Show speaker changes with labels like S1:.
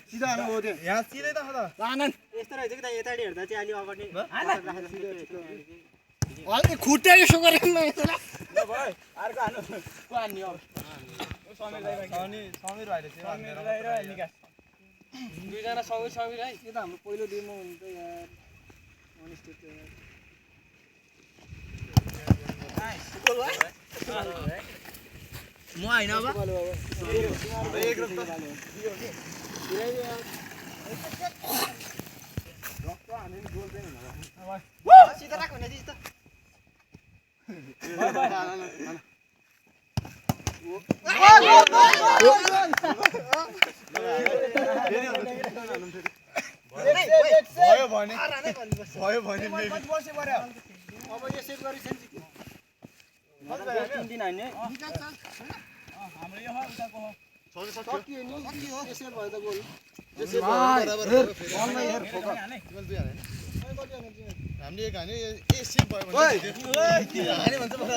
S1: सीधा आना हो त्यो
S2: यहाँ सिधै त खदा
S1: आनन्द
S3: यस्तो रहेछ कि त यताडी हेर्दा चाहिँ अलि अगाडि
S1: अलि खुट्टा यसो गरेको न यसलाई
S3: ल भाइ अर्को हान्नु को हान्ने अब समीर भाइले चाहिँ
S2: समीर भाइ र निकास
S3: दुईजना समीर है
S1: यो त हाम्रो पहिलो डेमो हुन्छ यार अनेस्टेट यार
S3: म हैन अब
S1: एक रुपैयाँ
S3: सिधा राख भने त
S2: भयो भने
S1: अब यो सेभ गरी सेन्स
S3: तीन दिन हान्ने
S2: हाम्रो यो उताको हो
S1: सकियो नि यसै भयो त गोल
S2: हामीले एक हान्यो ए सेभ भयो भने